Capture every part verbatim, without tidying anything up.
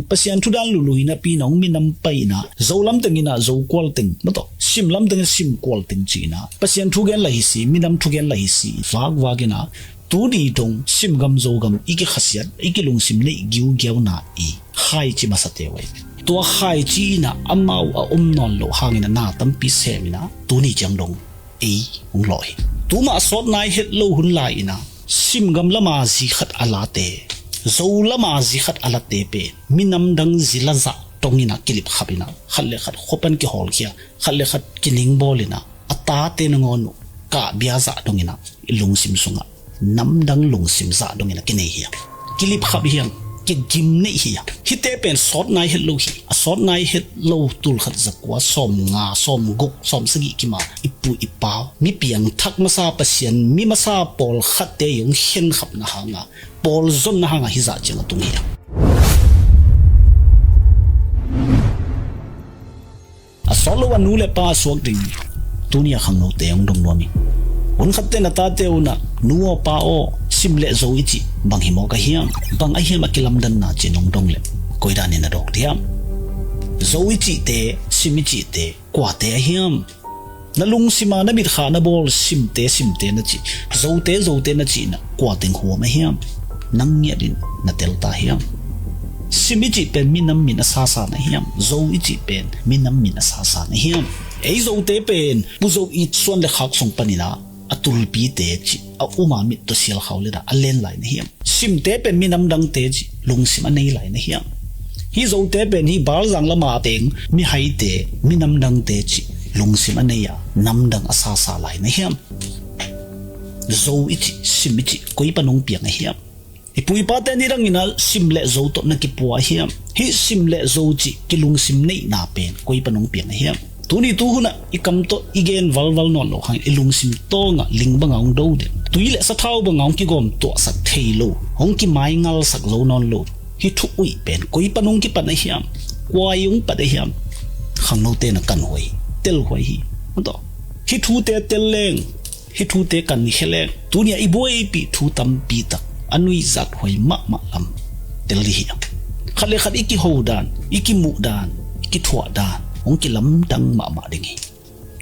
Pasian thu dan lulu hi napi-in ah hong minam pai-in ah, Zo lam teng in ah Zo kual teng, maw tawh, Sim lam teng in ah Sim kual teng ci-in ah, Pasian thu gen lah hi si, minam thu gen lah hi si, vakvak in ah, tuni dong Sim gam Zo gam i kikhasiat, i kilungsim neih giugiauna i khaici masate uh ahi. Tua khaici in ah amau a om nawn loh hangin ah na tampi sem in ah tuni ciang dong ei hong lawh hi. Tuma a sawt nai het lo hun lai-in ah Sim gam lama zi khat a late, Zo lama zi khat a late pen minam dang zi la zah dong in ah kilip khap in ah, khat le khat khua pan kihawlkhia, khat le khat kiningbawl in ah, a tate nangawn uh kah bia zah dong in ah i lungsim sungah namdang lungsim zah dong in ah kinei hi hang. Kilip khap hi hang, kigim neih hi hang. Hihte pen sawt nai het lo hi. A sawt nai het lo tul khat za kua sawm nga, sawm guk, sawm sagih kim a i pu i pa, mi piangthak masa, Pasian mi masa pawlkhatte i hong khenkhapna hangah, pawl zonna hangah hih zah ciang a tung hi hang. A sawt lo a nu le pa a suak ding tuni a khangnote hong dong nuam hi. Hun khatte na tate un ah, "Nu aw pa aw, Sim le Zo i cih bang hi mawk a hiam? Bang a hiam a kilamdanna?" ci-in hong dong leh, koi danin na dawk diam? Zo i cihte, Sim i cihte, kuate a hiam? Na lungsima na mitkha na bawl Simte, Simte na cih, Zote, Zote na cihna kua teng huam a hiam? Nang ngiat in na tel ta hiam? Sim i cih pen minam min a sasa na hiam? Zo i cih pen minam min a sasa na hiam? Ei Zote pen Pu Zo i suan le khak sung panin ah a tulpite cih a uma mit tawh sialkhau le dah a len lai na hiam? Simte pen minam dangte cih lungsim a nei lai na hiam? Hih Zote pen hih Balzang lama teng mihaite, minam dangte cih lungsim a nei a namdang a sasa lai na hiam? Zo i cih, Sim i cih koi pan hong piang a hiam? I pu i pate ni dangin ah Sim le Zo tawh na kipua a hiam? Hih Sim le Zo cih kilungsim neihna pen koi pan hong piang a hiam? Tuni tuhun ah i kam tawh i gen valval nawn loh hangin i lungsim tawngah ling banga hong do den, tui le sathau banga hong kigawm tuahsak thei lo, hong kimaingalsak zo nawn lo hih thu uih pen koi pan hong kipan a hiam? Kua i hong pat a hiam? Khangnote na kanhuai, telhuai hi. Hih thute tel leng, hih thute kankhia leng, tuni a i buaipih thu tampi tak a nuihzat huai mahmah lam tel dih hi. Khat le khat i kiho dan, i kimuh dan, i kithuah dan hong kilamdang mahmah ding hi.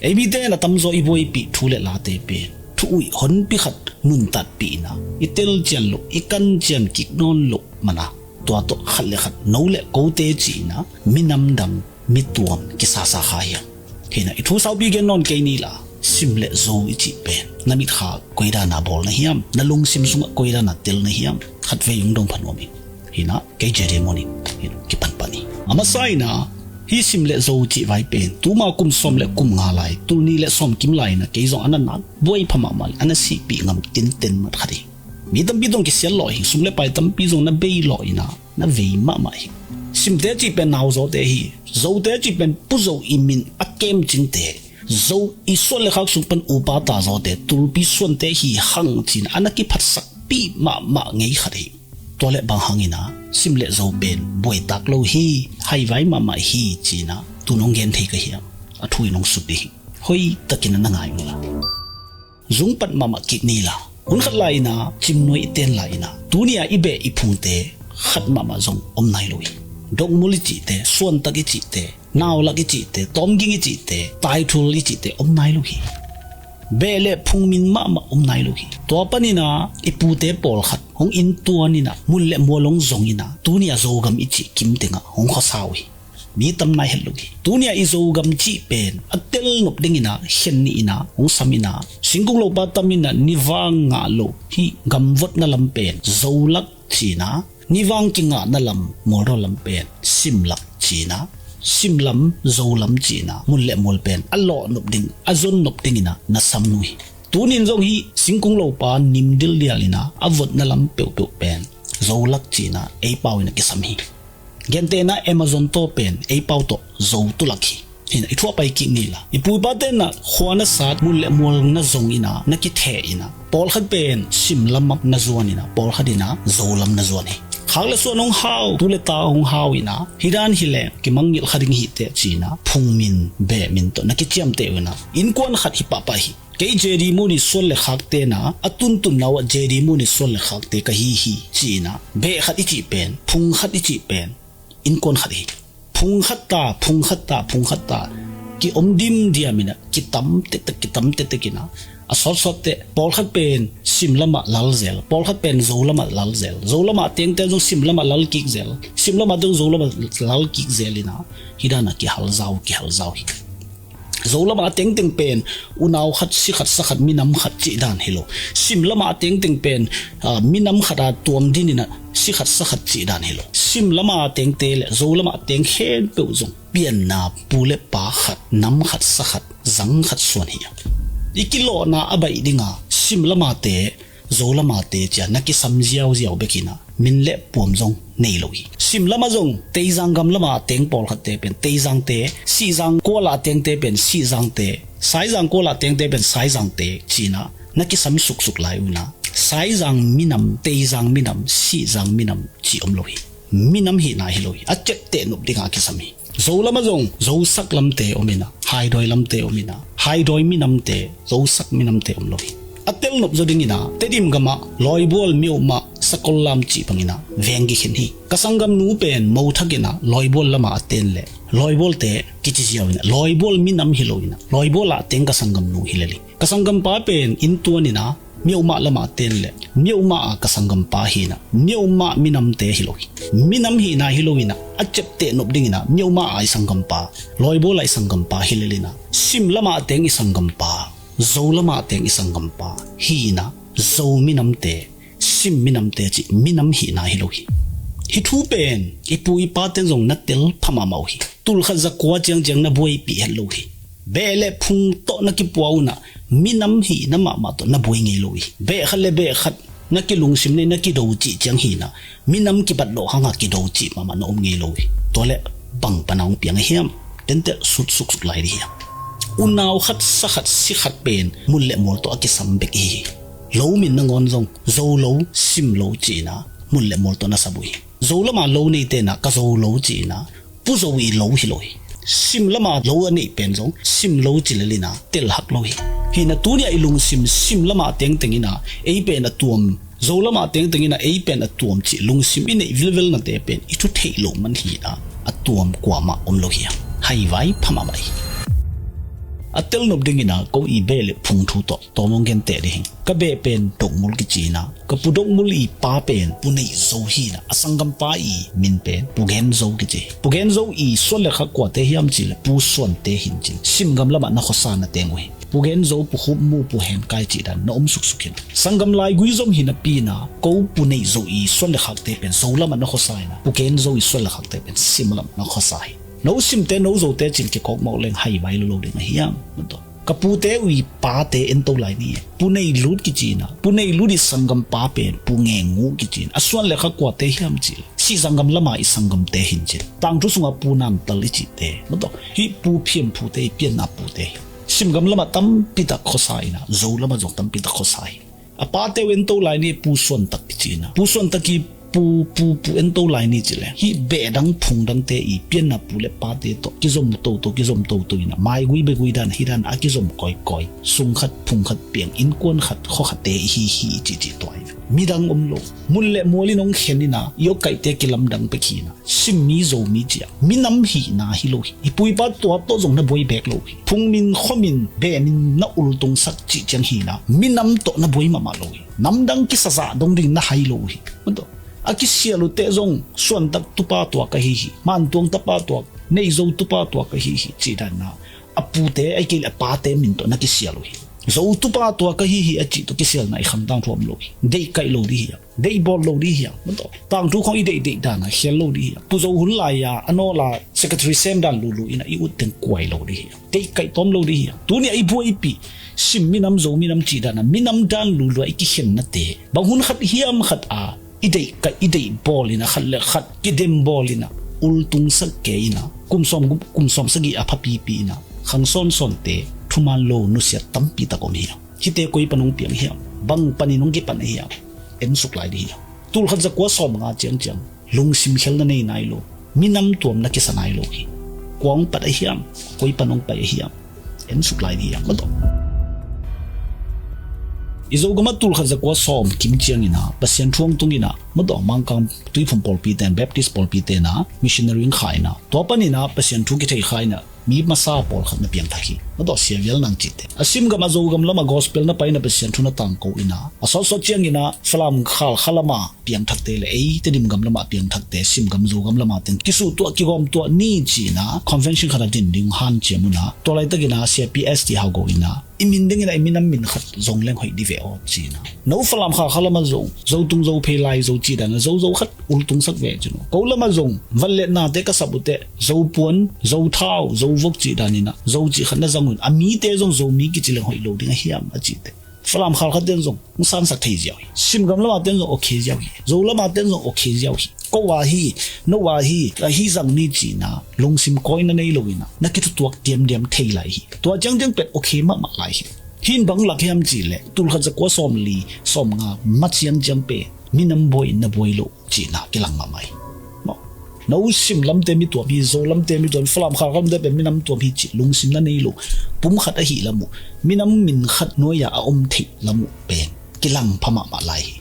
Ei mite in a tamzaw i buaipih thu le late pen thu uih honpi khat nuntatpih in ah i telcian loh, i kancian kik nawn loh man a, tua tawh khat le khat no le kote ci-in ah minam dang, mi tuam kisasa kha hi hang. Hi in ah i thu saupi gen nawn kei ni la, Sim le Zo i cih pen na mitkha koi dana bawl na hiam? Na lungsim sungah koi dana tel na hiam? Khatvei hong dong pha nuam ing. Hi in ah kei J D Mun in hi in ah kipan pan hi. A masa in ah hih Sim le Zo cih vai pen tuma kum sawm le kum nga lai, tul nih le sawm kim lai in ah kei zong a na nak buai pha mahmah le a na sihpih ngam tinten mat khat hi. Mi tampi zong kisiat lawh hi, sum le pai tampi zong na bei lawh in ah na vei mahmah hi. Simte cih pen nauzawte hi. Zote cih pen Pu Zo i min a kemcingte, Zo i suan le khak sung pan upa tazawte, tulpi suante hi hang ci-in a na kiphatsakpih mahmah ngei khat hi. Tua leh bang hangin ah Sim le Zo pen buaitak lo hi, haivai mahmah hi ci-in ah tu-in hong gen thei ka hiam? A thu in hong sut dih hi. Hoihtakin a na ngai un la, zungpat mahmah kik ni la. Hun khat lai-in ah cimnuai i ten lai-in ah tuni-a i beh i phungte khat mahmah zong om nai lo hi. Dokmul i cihte, suantak i cihte, naulak i cihte, tawmging i cihte, taithul i cihte om nai lo hi. Beh le phung min mahmah om nai lo hi. Tua panin ah i pute pawlkhat hong inntuan in ah mun le mual hong zong in ah tuni-a Zogam i cih kim tengah hong khuasa uh hi. Mi tam nai het lo hi. Tuni-a i Zogam cih pen a tel nop dingin ah khen nih in ah hong sam in ah, singkung lopa tam in ah nivang ngah lo hih gamvotna lam pen Zolak ci-in ah, nivang kingahna lam mualdawl lam pen Simlak ci-in ah, Simlam Zolam ci-in ah mun le mual pen a lawh nop ding, a zon nop dingin ah na sam uh hi. Tunin zong hih singkung lopa nim dildial in ah a votna lam peuhpeuh pen Zolak ci-in ah ei pau in ah kisam hi. Gentehna Amazon taw pen ei pau tawh Zo tulak hi. Hi in ah i thuah pai kik ni la, i pu i pate in ah khua na sat, mun le mual na zong in ah na kitheh in ah pawlkhat pen Simlam na zuan in ah pawlkhat in ah Zolam na zuan hi. Khak le suan hong hau, tu le ta hong hau in ah hih dan hi leng kimangngilh kha ding hi teh ci-in ah phung min, beh min tawh na kiciamteh uh in ah innkuan khat hi pahpah hi. Kei J D Mun i suan le khakte in ah a tuntunna uh ah J D Mun i suan le khakte ka hi hi ci-in ah beh khat i cih pen, phung khat i cih pen innkuan khat hi. Phung khat ta, phung khat ta, phung khat ta, ki om dimdiam in ah, kitam tektek, kitam tektek in ah, a sawtsawt teh pawlkhat pen sim lamah lal zel, pawlkhat pen zo lamah lal zel, zo lamah tengte zong sim lamah lal kik zel, sim lamah zong zo lamah lal kik zel in ah, hi dan ah kihalzau, kihalzau hi. Zo lamah tengteng pen unau khat, si khat, sa khat, minam khat cih dan hi lo. Sim lamah tengteng pen, ah, minam khat a tuam din in ah si khat, sa khat cih dan hi lo. Sim lamah tengte le zo lamah teng khempeuh zong pianna pu le pa khat, nam khat, sa khat, zang khat suan hi a. I kilawhna a baih ding a, sim lamate, zo lamate ci a na kisam ziauziau bek in ah, min le puam zong nei lo hi. Sim lamah zong Teizang gam lamah teng pawlkhatte pen Teizangte, Sihzang kuala tengte pen Sihzangte, Saizang kuala tengte pen Saizangte ci in ah na kisam suksuk lai uh in ah, Saizang minam, Teizang minam, Sihzang minam ci om lo hi. Minam hihna hi lo hi. A ciapteh nop ding a kisam hi. Zo lamah zong Zosak lamte om in ah, Haidawi lamte om in ah, Haidawi minamte, Zosak minamte om lo hi. A tel nop zaw ding in ah, Tedim gamah Lawibual, Myohmah, Sakollam cih bang in ah veng kikhen hi. Ka sanggamnu pen Mothak in ah Lawibual lamah a ten leh Lawibualte kici ziau in ah, Lawibual minam hi lo in ah, Lawibual ah teng ka sanggamnu hi lel hi. Ka sanggampa pen inntuan in ah Myohmah lamah a ten leh Myohmah ah ka sanggampa hi in ah, Myohmah minamte hi lo hi. Minam hihna hi lo in ah, a ciapteh nop ding in ah Myohmah ah i sanggampa, Lawibual ah i sanggampa hi lel in ah, sim lamah teng i sanggampa, zo lamah teng i sanggampa hi in ah, zo minamte, sim minamte cih minam hihna hi lo hi. Hih thu pen i pu i paten zong na tel pha mahmah uh hi. Tulkhat zakua ciangciang na buaipih het lo hi. Beh le phung tawh na kipua un ah, minam hihna mahmah tawh na buai ngei lo hi. Beh khat le beh khat na kilungsim nei, na kido cih ciang hi in ah, minam kibat lawh hang a kido cih mahmah na om ngei lo hi. Tua leh bang pan a hong piang a hiam? Tente sut suksuk lai dih hiam? Unau khat, sa khat, si khat pen mun le mual tawh a kisam bek hi hi. Lo min nangawn zong zo lo, sim lo ci in ah mun le mual tawh na sap uh hi. Zo lamah lo neite in ah ka zo lo ci in ah, pu zo i lo hi lo hi. Sim lamah lo a neih pen zong sim lo ci lel in ah tel hak lo hi. Hi in ah tuni a i lungsim sim lamah tengteng in ah ei pen a tuam, zo lamah tengteng in ah ei pen a tuam cih lungsim i neih vilvelnate pen i thu theih loh man hi in ah a tuam kuamah om lo hi a, haivai pha mahmah hi. A tel nop ding in ah ko i beh le phung thu tawh tawm hong genteh dih hi. Ka beh pen Dokmul kici in ah, ka pu Dokmul i pa pen Pu Neih Zo hi in ah, a sanggampa i min pen Pu Gen Zo kici hi. Pu Gen Zo i suan le khak kuate hiam cih leh Pu Suante hi in cin, sim gam lamah na khuasa na teng uh hi. Pu Gen Zo, Pu Khup Mu, Pu Hen Kai cih dan na om suksuk hi in ah, sanggam laigui zom hi napi in ah ko Pu Neih Zo i suan le khakte pen zo lamah na khuasa in ah, Pu Gen Zo i suan le khakte pen sim lamah na khuasa hi. No simte, no zote cin kikawk mawk leng haivai lo lo ding a hiam? Ka pute uh i pate ento lai ni. Pu Nei Lut kici in ah, Pu Nei Lut i sanggampa pen Pu Ngeng Ngu kici in, a suan le khak kuate hiam cih leh Sihzang gam lamah i sanggamte hi in cin, tangthu sungah Pu Nam Tal i cihte, mawtaw, hih Pu Phiam Phute i pianna pute hi. Sim gam lamah tampi tak khuasa in ah, zo lamah zong tampi tak khuasa hi. A pate uh ento lai ni, Pu Suan Tak kici in ah, Pu Suan Tak i pu, pu, pu ento lai ni cih leh hih beh dang phung dangte i pianna pu le pate tawh kizom toto, kizom toto in ah, maigui begui dan hi dan a kizom kawikawi, sung khat phung khat piang, innkuan khat khua khatte i hi hi i cihcih tua in ah, midang om lo. Mun le mual in hong khen in ah, i awkaihte kilamdang pek hi in ah, simmi zomi ci a, minam hihna hi lo hi. I pu i pa tua tawh zong na buai beek lo hi. Phung min khua min beh min na ultungsak cih ciang hi in ah, minam tawh na buai mahmah lo hi. Namdang kisazah dong ding na hai lo hi. Mawtaw, a kisial uh teh zong Suan Tak tupa tua ka hi hi, Mantuang tapa tua, Nei Zo tupa tua ka hi hi cih dan in ah, a pute, ahih kei leh a pate min tawh na kisial uh hi. Zo tupa tua ka hi hi a cih tawh kisialna i kham tangthu om lo hi. Deihkaih lo dih hi a, deihbawl lo dih hi a, mawtaw, tangthu khawng i deihdeih dan a khial lo dih hi a, Pu Zo hun lai-a a nawl a secretary sem dan lulu in ah i ut teng kuai lo dih hi a, deihkaih tawm lo dih hi a. Tuni a i buaipih sim minam, zo minam cih dan a, minam dan lulu a i kikhennate bang hun khat hiam khat a i deihkaih, i deihbawl in ah, khat le khat kidembawl in ah, ultungsak kei in ah, kum sawm, kum sawm sagih a phapipi in ah, khang sawnsawnte, thuman lo nusiat tampi tak om hi a. Hihte koi pan hong piang hiam? Bang panin hong kipan ahiam? Ensuk lai dih hiam? Tulkhat zakua sawmnga ciangciang lungsim khial na nei nai lo, minam tuam na kisa nai lo hi. Kua hong pat ahiam? Koi pan hong pai ahiam? Ensuk lai dih hiam? Mawtaw. I Zogam ah tulkhat zakua sawm kim ciangin ah Pasian thu hong tungin ah, mawtaw Mangkang Tuiphum pawlpi ten, Baptist pawlpi ten ah missionary hong kha in ah, tua panin ah Pasian thu kithei kha in ah, mi masa pawlkhat na piangthak hi. Mawtaw Sia Vial Nang cihte, a Simgam ah Zogam lamah gospel na pai in ah Pasian thu na tangko in ah, a sawtsawt ciangin ah Falam Khalkha lamah piangthakte le ei Tedim gam lamah piangthakte Simgam Zogam lamah teng kisuhtuah kigawmtuah ni ci-in ah convention khat a din ding hanciam un ah, tua laitakin ah Sia P S T Hau Go in ah, i min dingin ah i minam min khat zong leng hoih dih ve aw ci-in ah, no Falam Khalkha lamah zong Zotung Zophei Laizo cih dan a Zozo khat ultungsak ve ci-in ah, ko lamah zong van le nate ka sap uh teh Zopuan, Zothau, Zovok cih danin ah Zo cih khat na zang un, a mite zong Zomi kici leng hoih lo ding a hiam a cih teh Falam Khalkha ten zong hong sansak thei ziau hi. Simgam lamah ten zong okay ziau hi. Zo lamah ten zong okay ziau hi. Ko a hi, no a hi, a hi zang ni ci-in ah lungsim kawina nei lo in ah na kithutuak diamdiam thei lai hi. Tua ciangciang pen okay mahmah lai hi. Hih in bang lak hiam cih leh tulkhat zakua sawmli sawmnga ma ciangciang pen minam buai in na buai lo cihna kilang mahmah hi. Maw, no Sim lamte mi tuam hi, Zo lamte mi tuam hi, Falam Khalkha lamte pen minam tuam hi cih lungsim na nei lo pumkhat ahih lam uh, minam min khat nuai-ah a om theih lam uh pen kilang pha mahmah lai hi.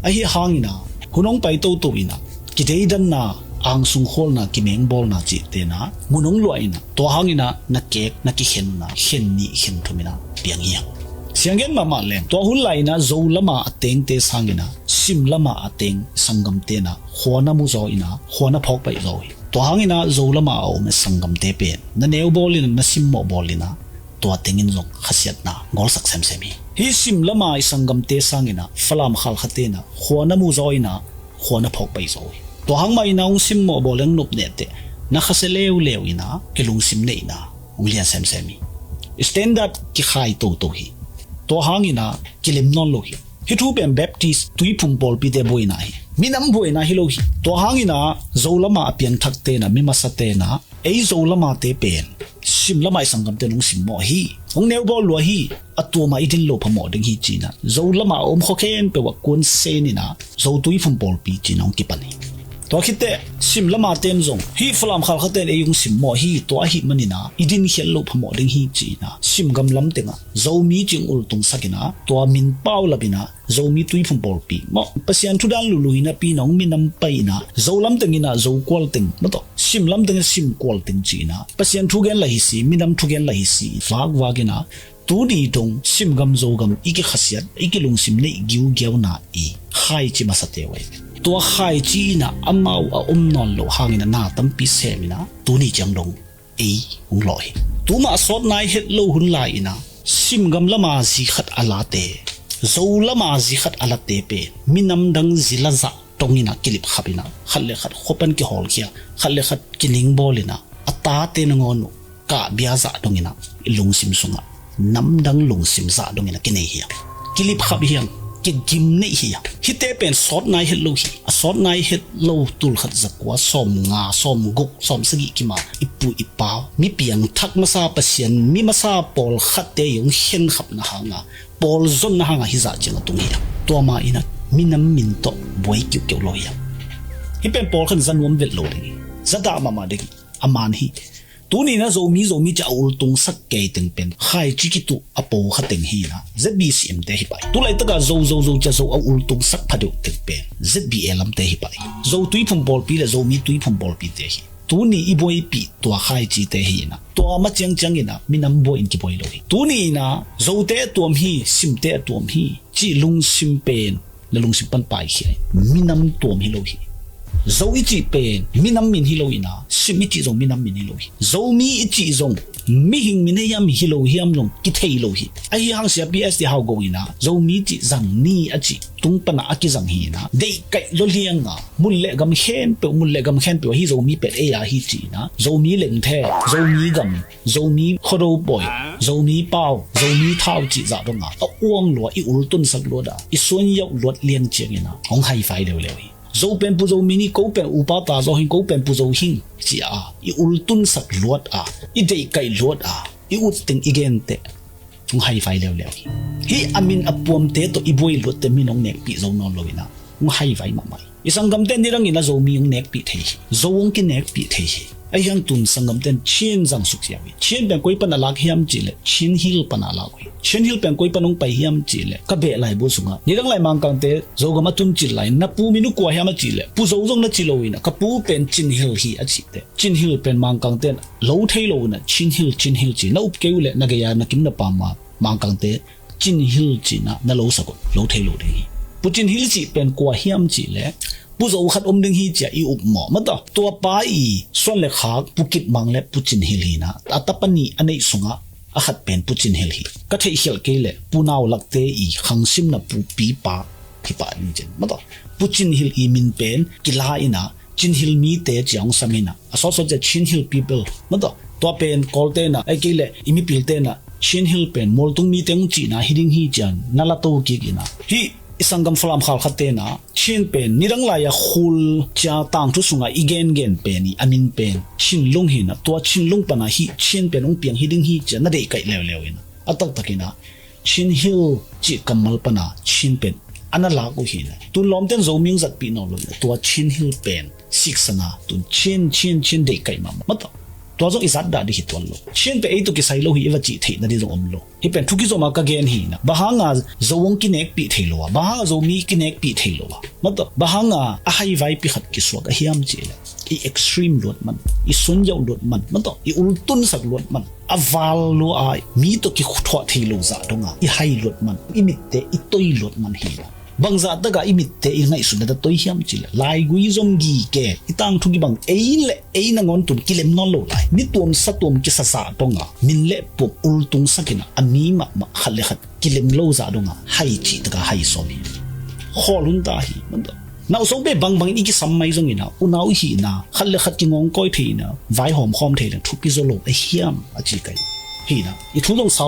Ahi hangin ah hun hong pai toto in ah kideidanna, angsung khualna, kimengbawlna cihte in ah mun hong luah in ah, tua hangin ah na kek, na kikhenna khen nih khen thum in ah piang hi hang. Sianggen mahmah leng tua hun lai in ah Zo lama a tengte sangin ah Sim lama a teng sanggamte in ah khua na mu zaw in ah khua na phawk baih zaw hi. Tua hangin ah Zo lama a om a sanggamte pen na neu bawl in ah na simmawh bawl in ah tua tengin zong khasiatna gawlsak semsem hi. Hih Sim lama i sanggamte sangin ah Falam Khalkhate in ah khua na mu zaw in ah khua na phawk baih zaw hi. Tua hang mah in ah hong simmawh bawl leng nop nehteh na khasia leuleu in ah kilungsim neihna hong lian semsem hi. Standard kikhai toto hi. Tua hangin ah kilem nawn lo hi. Hih thu pen Baptist Tuiphum pawlpite buaina hi. Minam buaina hi lo hi. Tua hangin ah Zo lama a piangthakte in ah mi masate in ah ei Zo lamate pen Sim lama i sanggamte in hong simmawh hi, hong neubawl lua hi, a tuamah i din lo phamawh ding hi ci-in ah Zo lama a om khua khempeuh ah kuansen in ah Zo Tuiphum pawlpi ci-in ah hong kipan hi. Tua khitteh Sim lamate in zong hih Falam Khalkhate in ei hong simmawh hi, tua ahih manin ah i dinkhial loh phamawh ding hi ci-in ah Simgam lam tengah Zomi ci-in hong ultungsak in ah tua min paulap in ah Zomi Tuiphum pawlpi maw, Pasian thu dan lulu hi napi in ah hong minam pai in ah Zo lam teng in ah Zo kual teng, mawtaw Sim lam teng in ah Sim kual teng ci-in ah Pasian thu gen lah hi si, minam thu gen lah hi si, vakvak in ah tuni dong Simgam Zogam i kikhasiat, i kilungsim neih giugiauna i khaici masate uh ahi. Tua khaici in ah amau a om nawn loh hangin ah na tampi sem in ah tuni ciang dong ei hong lawh hi. Tumah sawt nai het lo hun lai in ah Simgam lama zi khat a late, Zo lama zi khat a late pen minam dang zi la zah dong in ah kilipkhap in ah khat le khat khua pan kihawlkhia, khat le khat kiningbawl in ah a tate nangawn uh kahbia zah dong in ah i lungsim sungah namdang lungsim zah dong in ah kinei hi hang. Kilipkhap hi hang, kigim neih hi hang. Hihte pen sawt nai het lo hi. A sawt nai het lo tulkhat zakua sawmnga, sawmguk, sawmsagih kim a i pu i pa, mi piangthak masa, Pasian mi masa pawlkhatte i hong khenkhapna hangah, pawlzonna hangah hih zah ciang a tung hi hang. Tua mah in ah minam min tawh buai kiuhkeuh lo hi hang. Hih pen pawlkhat in za nuam vet lo ding hi. Za dah mahmah ding hi. A man hi. Tuni in ah Zomi, Zomi ci-a ultungsak kei teng pen khaici kituh a po kha teng hi in ah Z B C M te hi pah hi. Tulaitak ah Zo, Zo, Zo ci-a Zo a ultungsak phadeuh teng pen Z B A lamte hi pah hi. Zo Tuiphum pawlpi le Zomi Tuiphum pawlpite hi. Tuni i buaipih tua khaicite hi in ah tua ma ciangciang in ah minam buai in kibuai lo hi. Tuni in ah Zote a tuam hi, Simte a tuam hi cih lungsim pen na lungsim pan paikhia in, minam tuam hi lo hi. Zo i cih pen minam min hi lo in ah, Sim i cih zong minam min hi lo hi. Zomi i cih zong mihing min hi hiam, hi lo hiam zong kithei lo hi. Ahi hang Sia P S T Hau Go in ah Zomi cih zang ni a cih tung pan ah a kizang hi in ah, deihkaih lua liang a mun le gam khempeuh, mun le gam khempeuh ah hih Zomi pen ei a hi ci in ah Zomi lengthe, Zomi gam, Zomi khuado pawi, Zomi pau, Zomi thau cih zah dong a a uang lua, i ultunsak luat a i suangiauh luat liang ciangin ah hong haifai leuleu hi. Zo pen Pu Zo min hi, ko pen upa ta zaw hing, ko pen Pu Zo hing ci-a i ultunsak luat a, i deihkaih luat a, i ut teng i gen teh hong haifai leuleu hi. Hih a min a puamte tawh i buai luatte min hong nekpih zo nawn lo in ah hong haifai mahmah hi. I sanggamte nidangin ah Zomi hong nekpih thei hi. Zo hong kinekpih thei hi. Ahi hang tun sanggamte in Chin zang suk ziau hi. Chin pen koi pan a lak hiam cih leh Chin Hill pan a lak uh hi. Chin Hill pen koi pan hong pai hiam cih leh ka beh laibu sungah nidang lai Mangkangte Zogam a tun cil lai, na pu min uh kua hiam a cih leh Pu Zo zong na ci lo in ah, ka pu pen Chin Hill hi a cih teh, Chin Hill pen Mangkangte in lo thei lo in ah Chin Hill, Chin Hill ci, na up kei uh leh na gei a na kim na pam a Mangkangte Chin Hill ci-in ah na lo sak uh, lo thei lo ding hi. Pu Chin Hill cih pen kua hiam cih leh Pu Zo khat om ding hi ci-a i up mawh, maw taw. Tua pa i suan le khak Pu Kit Mang le Pu Cin Hill hi-in ah, a tapa nih a neih sungah a khat pen Pu Cin Hill hi. Ka theihkhialh kei leh Pu Nau Lakte i khangsimna pupi pa hi pah ding ci-in, maw taw. Pu Cin Hill i min pen kila in ah Chin Hill mite ci-a hong sam in ah, a sawtsawt ciang Chin Hill people, maw taw. Tua pen Kawlte in ah, ahih kei leh i mipilte in ah Chin Hill pen mualtung mite hong cihna hi ding hi ci-a na la to kik in ah, hih i sanggam Falam khalkhatte in ah Chin pen nidang lai-a khul ci-a tangthu sungah i gengen pen i a min pen Chin Lung hi-in ah, tua Chin Lung pan a hih Chin pen hong piang hi ding hi ci-a na deihkaih leuleu in ah, a taktak in ah Chin Hill cih kammal pan a Chin pen a na lak uh hi-in ah, tun lawmte in Zomi hong zatpih nawn lo in ah, tua Chin Hill pen siksan a tun Chin, Chin, Chin deihkaih mahmah, maw taw. Tua zong i zat dah ding hi tuan lo. Chin pen ei tawh kisai lo hi i va cih theih nading zong om lo. Hih pen thu kizom a ka gen hi-in ah, bang hang a Zo hong kinekpih thei lo a, bang hang a Zomi kinekpih thei lo a, maw taw, bang hang a a haivaipi khat kisuak a hiam cih leh i extreme luat man, i sunzau luat man, maw taw, i ultunsak luat man, a val lua a mi tawh kithuah thei lo zah dong a i hai luat man, i mitte i toi luat man hi-in ah, bangzah tak a i mitte i ngaihsutna tawh toi hiam cih leh laigui zom gige, i tangthu kibang ei le ei nangawn tun kilem nawn lo lai, mi tuam sa tuam kisa zah dong a min le puak ultungsak in ah, a mi mahmah khat le khat kilem lo zah dong a hai cih tak a hai sawm hi. Khawl hun ta hi, maw taw. Nauhsong pen bangbang in i kisam mai zongin ah, unau i hihna, khat le khat kingawngkawi thei-in ah, vaihawm khawm thei leng thupi zaw lo a hiam a ci kei hi-in ah, i thu zong sau